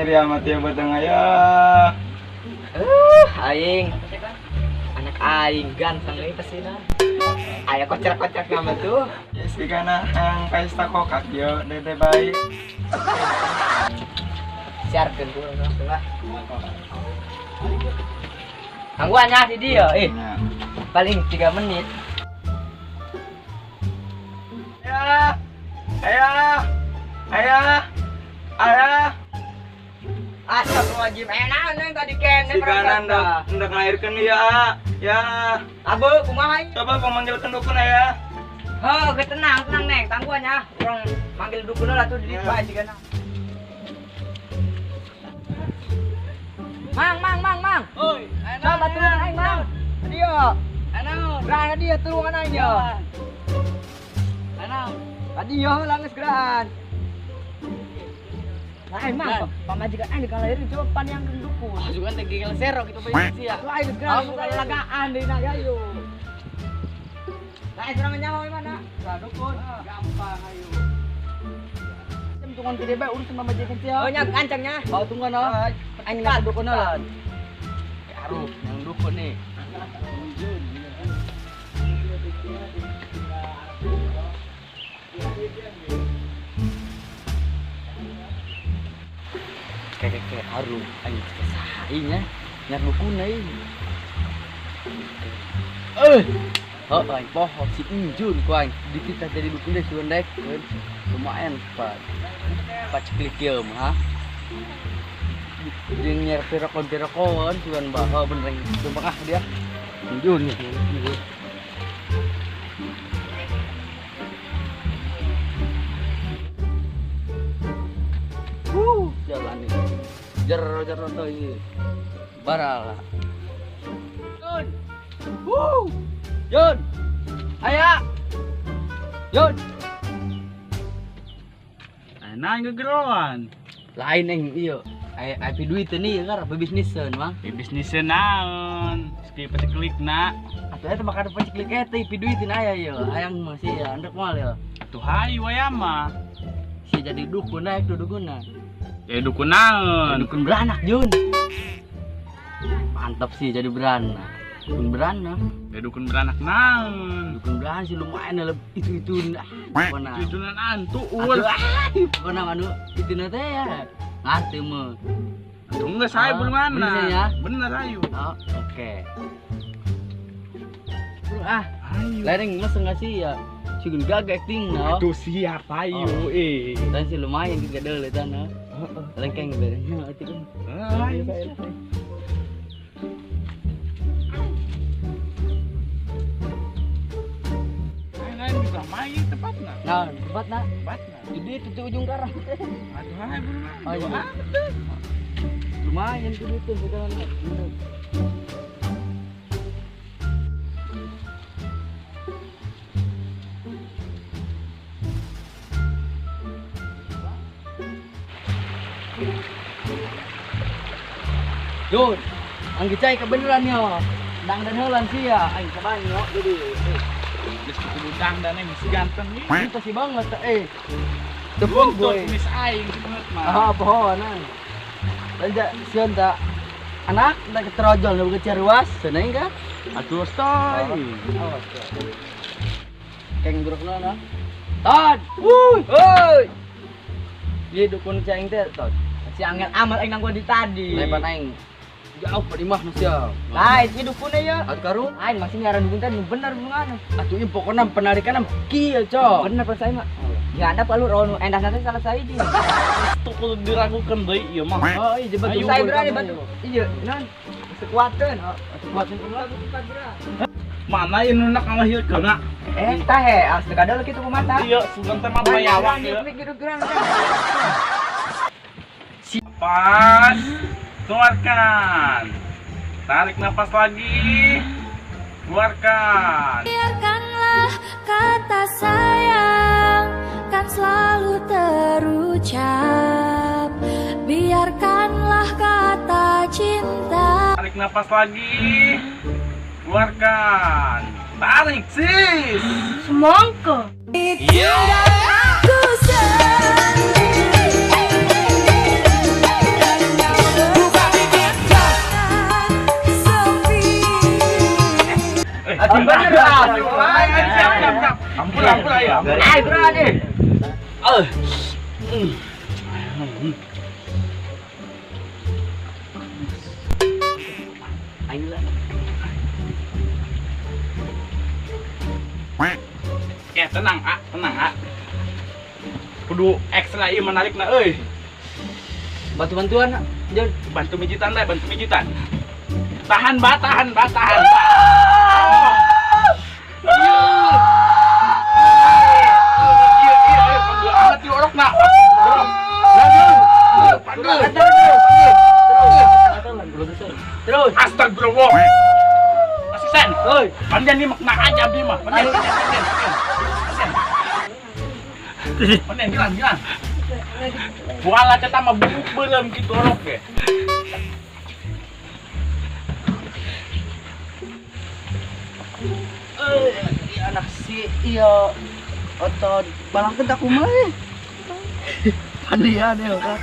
Nyeri amat ya batang aya. Aing. Anak aing ganteng euy pasina. Aya kocrak-kocrak nama tuh. Ya sigana hayang pesta kokak yo dede bayi. Siarkeun ku urang lah. Tangguannya si dia, eh. Paling 3 menit. Ya. Ayah. Ayah. Ayah. Astagfirullahaladzim, enak neng tadi kene Sigana ndak ngelahirkeun ya. Ya. Abe, kumaha ieu? Coba pemanggilkan dukun aya. Heuh, ge tenang, tenang neng, tangguannya. Urang manggil dukun lah tuh di dieu bae sigana. Mang, mang, mang, mang. Oi, coba tulungan aing, Mang. Dia. Anaon? Geraan dia tulungan aing dia. Anaon? Tadi yo langis geraan. Nah, aing mah pamajikan aing dikalahirin coba pan yang dukun. Ah, juga teh gigil sero gitu bae sia. Tuh aing geus geraan lalagaan deui na ayo. Nah, aing sorangan nyawa mana? Lah dukun, gampang ayo. Tungguan gede bae urus sama majikan sia. Oh nya kancangnya. Oh tungguan oh. Aing nak dukun lah. Aruh, yang dukun nih. Kayak aruh aing saha nya nyar dukun euy. Eh. Heuh aing poho si Injun ku aing dititah jadi dukun deh sugan dek. Lumayan pak. Paceklik ieu mah. Jeung nyer pirokon-pirokon sugan baho bener sumpah ah dia. Injun nih. Jalan nih. Jero-jero tuh ini. Barala. Jun. Wuh. Jun. Aya. Jun. Nah, gegeroan. Lain yang iya. Ai duit ini ya kan bisniseun, Mang. Bisniseun naon? Ski peceklik na. Atuh eta makan peceklik eta pi duitin aya ieu. Hayang mah sia andek moal ya. Atuh hayu aya mah. Si jadi dukun naik tuh dukunna. Jadi dukun naon? Dukun beranak, Jun. Mantap sih jadi beranak. Dukun beranak. Ya dukun beranak naon? Dukun beranak sih lumayan lah itu-itu. Pokona. Itu-itunan antu ul. Pokona anu itu teh ya. Ngerti mah. Atuh enggak saya belum mana. Bener ya? Bener ayo. Oh, oke. Ah, ayo. Lereng mah enggak sih ya. Sugun gagak acting no. Atuh siap ayo eh. Dan sih lumayan juga deuleu tanah. Heeh. Lengkeng beresnya atuh kan. Ayo. Lain bisa main tempatna. Nah, tempatna. Tempatna. Jadi itu di ujung karang. Aduh, hai belum. Oh, iya. Lumayan tuh itu sekarang. Jun, anggi cai kebeneran yo. Dang dan heulan sia, aing kabanyo jadi. Geus kudu dangdan mesti ganteng nih. Itu sih banget eh. Tepung gue. Mis aing banget mah. Ah, pohon. Lanjut sieun tak anak tak keterojol nu keceruas, seneng ka? Atuh stoy. Awas. Keng burukna na. Tod. Wuh, hoi. Ieu dukun cai teh, Tod. Si angel amat aing nangguan di tadi. Lepan aing. Jauh pada imah sia. Lain ieu dukunna ieu. Atuh karu. Aing masih ngaran dukun teh bener hubunganna. Atuh ieu pokona penarikan kieu, Cok. Bener percaya mah. Ya anda perlu rono endahna teh salah sahiji. Tuh kudu diragukeun deui ieu mah. Oh, iya batu. Saya berani batu. Iya, non. Sekuateun. Sekuateun kumaha? Mana ieu nu nak ngalahirkeunna? Eh, tah he, awas teu kadal kitu kumaha. Iya, sugan teh mah bayawak ieu. Pas, keluarkan. Tarik nafas lagi. Keluarkan. Biarkanlah kata sayang kan selalu terucap. Biarkanlah kata cinta. Tarik nafas lagi. Keluarkan. Tarik sis. Semongko. Iya. Aku sendiri. Aing lah. Tenang, ah, tenang, ah. Kudu ekstra ieu menarik na euy. Bantu-bantuan, Jun. Bantu mijitan lah, bantu mijitan. Tahan ba, tahan ba, tahan ba. Iya. Iya, iya, iya, panggil amat di orok na. Panggil. Terus. Astagfirullah. Asisten. Oi. Pandian ni makna aja abdi mah. Pandian, pandian, pandian. Pandian, jalan, jalan. Buala ceta mah bubuk beureum kitu orok ge. Anak si iya otot balangkeun tak kumaha. Pandian ya kan.